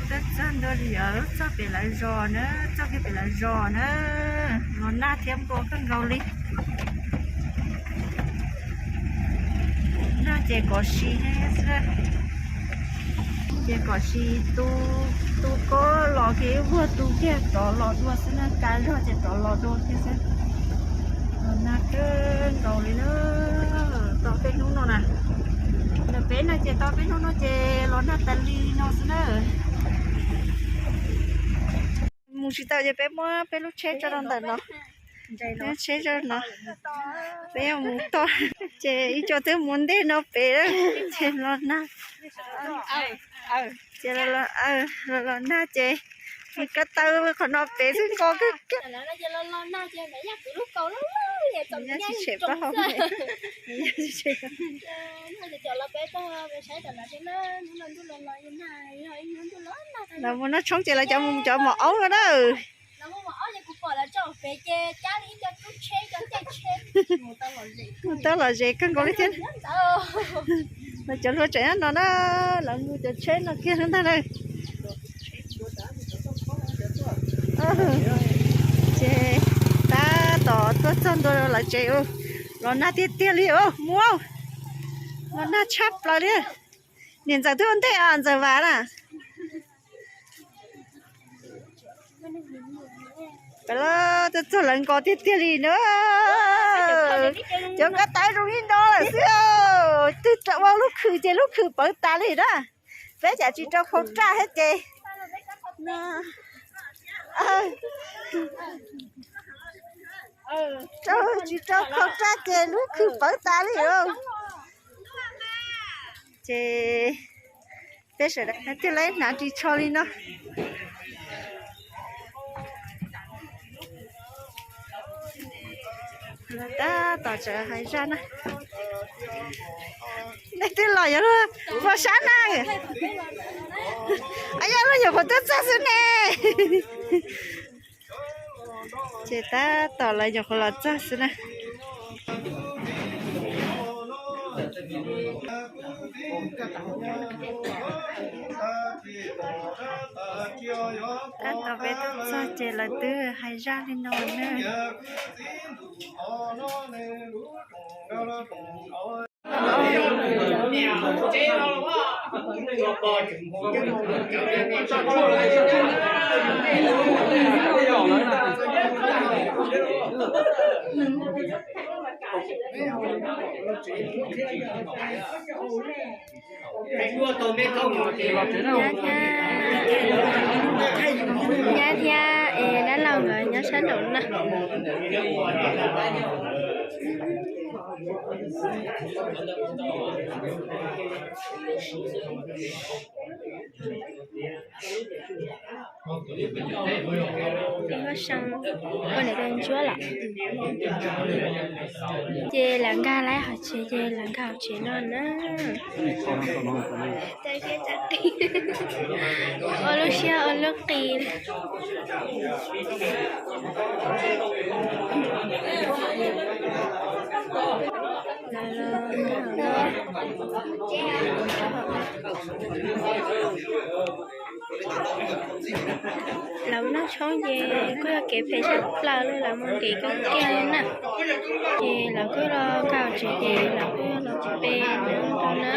Txog txog ntua li yawm, txog pem lawv zos na, txog kiag pem lawv zos na. Los nag thiab npua kawg nkaus li. Nag ces kom si xwb. Ces kom si tu, tu kob los kiag ib vuag, tu kiag rov los dua xwb na, kav zog ces rov los dua kiag xwb. Los nag kawg nkaus li na, tau peb hnub no na. Ntawm peb no ces tau peb hnub no ces los nag tas li no xwb na. Mus tsis tau ces peb muab peb lub tsheb tso rau ntawm no. Peb tsheb tso no, peb yuav mus tod. Ces ib co twb mus ntej no pem, ces los nag. Ces los los nag ces ko taw qhov no pem xwb, nko kawg kiag. Tsis tshem plaub hau. Lawv mus noj tshoob ces lawv cov mus cov mos aub no na. Mus tau lom zem kawg nkaus li thiab. Lawv cov hluas tseem nyob no na, lawv mus cov tsheb no kiag ntag na. Ces tab tom tuaj txog ntua lawv tsev, los nag tiag tiag li os, mus, los nag tshaj plaws li. Niam ntxawm twb ua ntej os, ntxawm Vam na. Peb los tuaj txog lawv nkaus tiag tiag li na. Cov ko taw zoo li no lawm xwb, twb ua lub khw ces lub khw pawv tas li na. Peb cas tsis rau khau raj thiab ces, tsis rau khau raj ces lub khw pawv tas li. Ces peb sawv daws thiaj li hnav ris tsho li no. Lawv tab tom tseem hais zaj na. Nej twb los yuav luag ua sab na. Yog luag nyuam qhuav tuaj txog xwb ne. Ces tab tom lawv nyuam qhuav los txog xwb na. Tab tom peb tuaj txog ces lawv twb hais zaj li no na. Nyab thiab es dab laug nkawd nyob sab nraum no. Ua niam tais ntsuab lawm. Ces lawv nkag lawv hauv tsev, ces lawv nkag hauv tsev no na. Ua lub siab ua lub qis. Lawv noj tshoob ces kuj yog kev phem tshaj plaws li, lawv mus ntev kawg kiag li na. Ces lawv kuj los nkag tsev ces lawv kuj los pe rau na.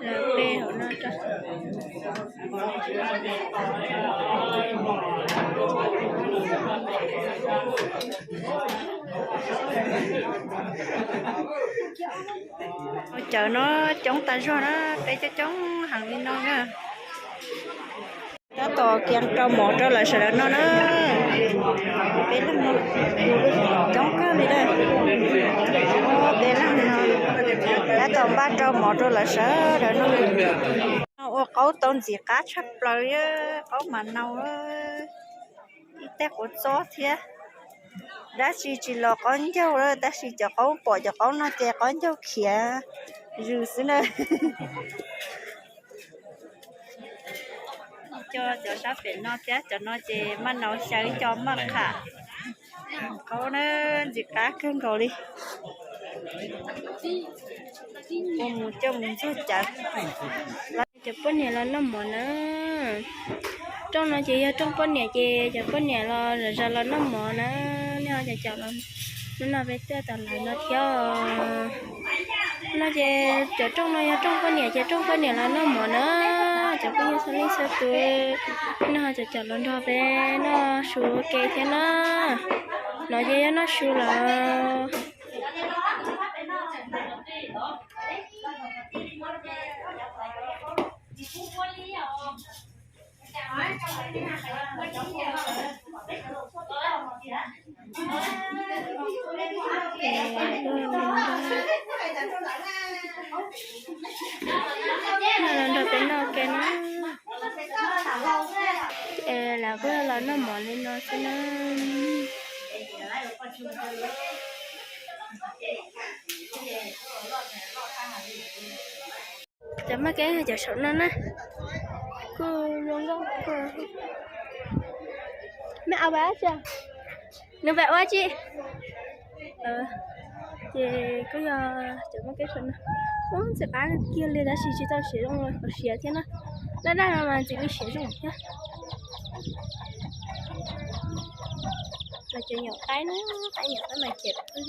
Lawv pe hauv no rau. Cawv no coob tas zog na, peb coob coob heev li no na. Tab tom kiag rau mov rau lawv sawv daws no na. Peb leeg no coob kawg li na. Peb leeg no tab tom npaj rau mov rau lawv sawv daws no. Ua qaub tau ntxim qab tshaj plaws, qaub mas nau, ib teg quav txob thiab. Dab tsi tsis los qaub ncaug lawm, tab sis cov qaub pom cov qaub no ces qaub ncaug khiav zws xwb na. Cov, cov sab pem no thiab cov no ces maj nau xyaw, ib co maj qham. Qaub na, ntxim qab kawg nkaus li. Mus coj mus ntxuag cawv. Cov poj niam los noj mov na. Rooj no ces yog rooj poj niam ces cov poj niam los zov zov los noj mov na. Nej ho cov cov los, hnub no peb tuaj tom lawv no thiab. No ces cov rooj no yog rooj poj niam ces rooj poj niam los noj mov na. Cov phooj ywg txhua leej txhua tus, nej ho cov cov los nrog peb noj su ua ke thiab na. No ces yog noj su lawm. Los nrog peb noj ke na. Lawv kuj los noj mov li no xwb na. Cov maj keeb cov saum no na, kuj zoo nkauj kawg. Mej au vas tsi? Nws vas ua tsi? Ces kuj yog cov maj keeb saum no. Ub, ntxim qab kiag li tab sis tsis tau siav zoo los kom siav thiab na. Daj daj no mas ntxim li siav zoo thiab. Los cov nyuam qaib na, qaib nyuam qaib mas khiav pw.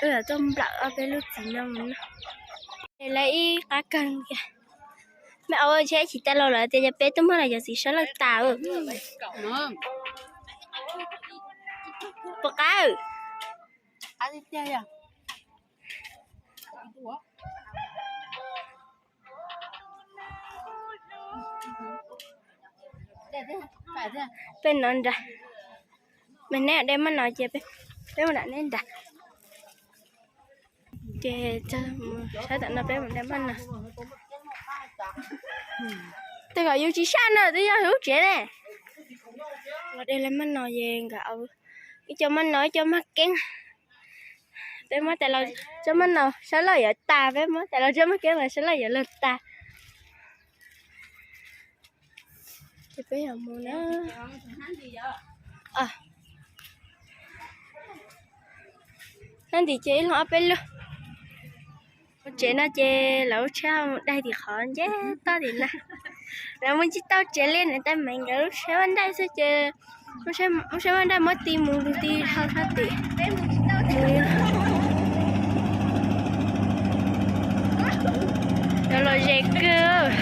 Wb yuav tuaj nplawm ob peb lub txiv no mus noj. Lawv ib qab kawg kiag. Mej au, ntshe tsis tas los lawm tias yog peb tuaj muab lawv cov txiv sab laug tas. Puas qab? Peb no nrad, mas neb de maj no ces peb mus nram neb nrad. Ces saib tom no peb mus de maj no. Tej zaum yus tsis saj na, twb yog lub tsev ne. Los de maj no es nkawd ib co maj no ib co maj keeb. Peb muab tas los tsob maj no sab laug yuav tas, peb muab tas los tsob maj keeb los sab laug yuav luag tas. Ces peb yuav mus na. Hnab ntim ces ib leeg ob peb lub. Mus tsev no ces lawv lub tsheb mus daig tim qhov nceb toj tim na. Lawv mus tsis tau tsev li, niam tais Maiv nkawd lub tsheb vaj nraij xwb ces lub tsheb vaj nraij muab ti mus lug ti dhau sab tim. Yuav lom zem kawg.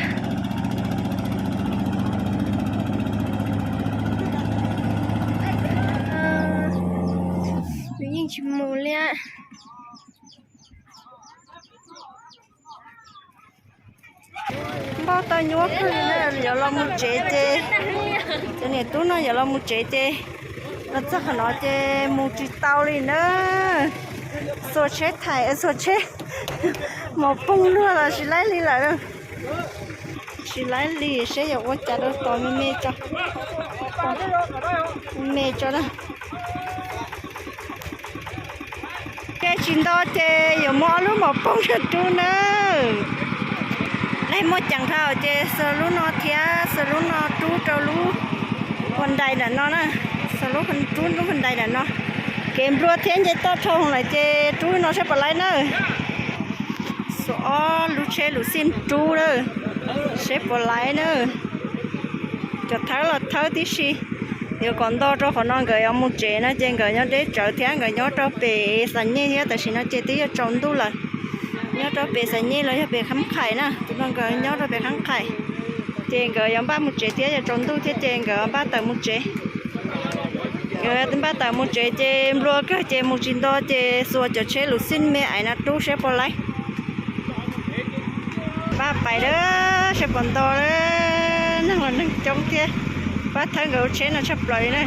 Nws yeej tsis mus li. Npauj tau nyuaj kawg li na, yuav los mus tsev ces cov niam tub no yuav los mus tsev ces los txog qhov no ces mus tsis tau li na. Xuas tsheb thaim, xuas tsheb, mos poog luag los tsis laib li lawm. Tsis laib li, seb yuav ua cas rau tod me me tso. Me tso na. Ces tsis nto ces yuav muab ob lub mos poog rau rub nawb. Leej muaj ceem dhau ces xuas lub no thiab xuas lub no rub rau lub pas ntais nram no na. Xuas lub rub lub pas ntais nram no. Kev nplua thiab nce toj dhau lawm ces rub no seb puas laib nawb. Xuas ob lub tsheb lub xij rub nawb, seb puas laib nawb. Cov thawb los thawb tib si. Yuav kom nto rau qhov no nkawd yuav mus tsev no ces nkawd nyob deb tsawv thiab nkawd nyob rau pem Xam Nyej thiab, tam sim no ces twb yuav tsaus ntuj lawm. Nyob rau pem Xam Nyej los yog pem Khab Qhais na, tus no nkawd nyob rau pem Khab Qhais. Ces nkawd yuav npaj mus tsev thiab, yuav tsaus ntuj thiab ces nkawd npaj tawm mus tsev. Nkawd npaj tawm mus tsev ces nplua kawg ces mus tsis nto ces xuas cov tsheb lub xij me aiv no rub seb puas laib. Npaj pais lawm, seb puas nto lawm, neeg los neeg coob thiab. Pab thawb nkawd lub tsheb no tshaj plaws li na.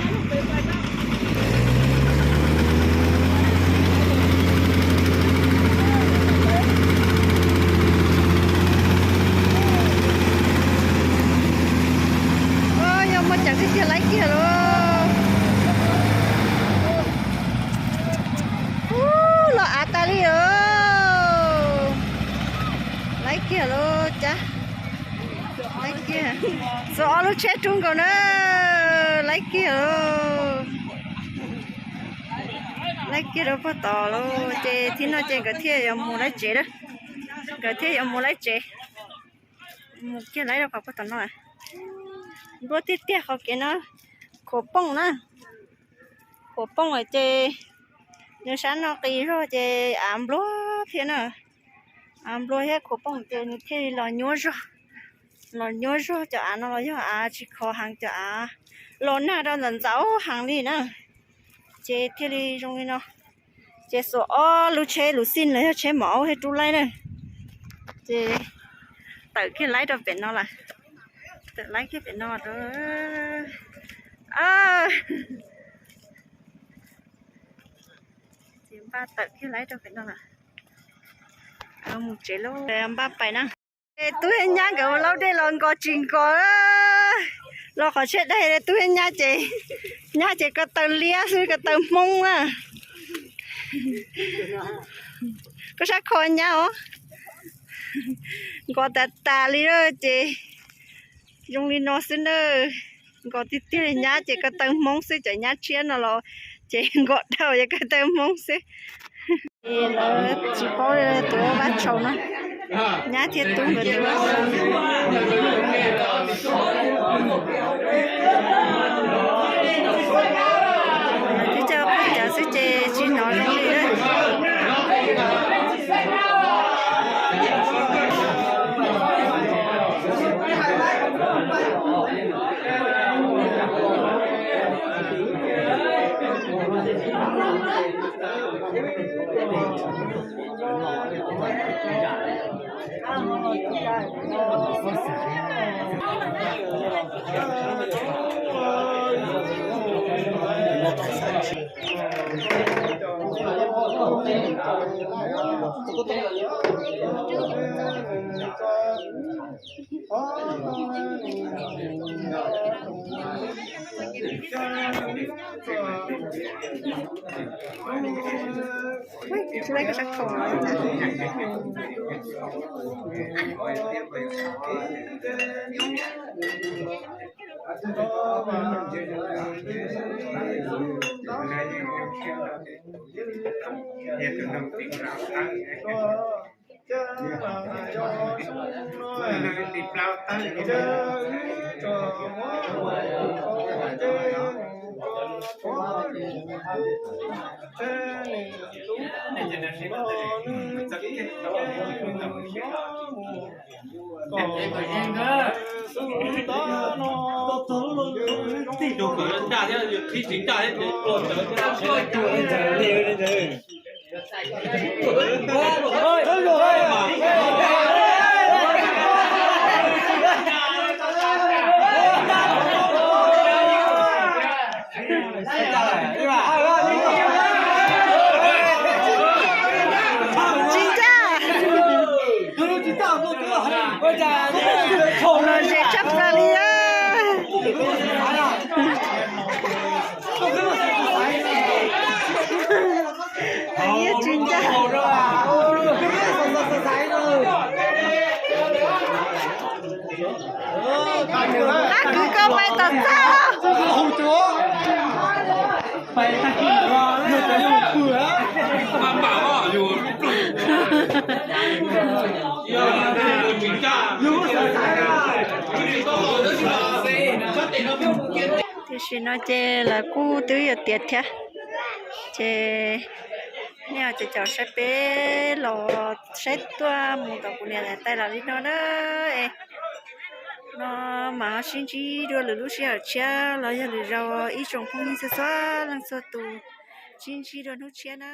Yog muaj ceem tiag tiag laib kiag lauj. Ub, los av tas li os. Laib kiag lauj, cab. Laib kiag. Xuas ob lub tsheb rub nkaus na. Laib kiag lauj. Laib kiag rau puag tom lawm ces thib no ces nkawd thiaj yuav mus laib tsev lawm. Nkawd thiaj yuav mus laib tsev. Mus kiag laib rau qhov puag tom no. Nplua tiag tiag qhov kev no. Khuam pooj na. Khuam pooj lawm ces nws sab no qis zog ces av nplua thiab na. Av nplua thiab khuam pooj ces nws thiaj li los nyuaj zog. Los nyuaj zog cov av no los yog av tsis khov heev, cov av los nag rau ntxaum ntxaum heev li na. Ces thiaj li zoo li no. Ces xuas ob lub tsheb luv xij los yog tsheb mov aub thiab rub laib na. Ces tawm kiag laib rau pem no lawm. Tawm laib kiag pem no rau. Ces npaj tawm kiag laib rau pem no lawm. Mus tsev lauj, npaj pais na. Tub thiab nyab nkawd ua laub dej los nkos tsis nkos. Los qhov tsheb daig tub thiab nyab ces, nyab ces ko taw liab xwb, ko taw hmoob na. Koj sab kho nyab os. Nkos tas tas li lawm ces zoo li no xwb na. Nkos tiag tiag li, nyab ces ko taw hmoob xwb, cov nyab tshiab no los ces nkos dhau yog ko taw hmoob xwb. Lawv tsis paub tus vaj tshau no. Nyab thiab tub nkawd tus. Twb coj poj cov xwb ces tsis hnov zoo li. Tsis ncaj. Los zem tshaj plaws li. Tsis ncaj. Qab kwv koj pais tom txaj. Tiam sis no ces lawv kuj twb yuav tiav thiab, ces nej cov caum saib peb los saib tuaj mus tom kuv niam tais los li no na. Es no mas ho sib ntsib dua lwm lub sij hawm tshiab los yog lwm zaus ib tsoom phooj ywg txhua txhua leej txhua tus, sib ntsib dua hnub tshiab na.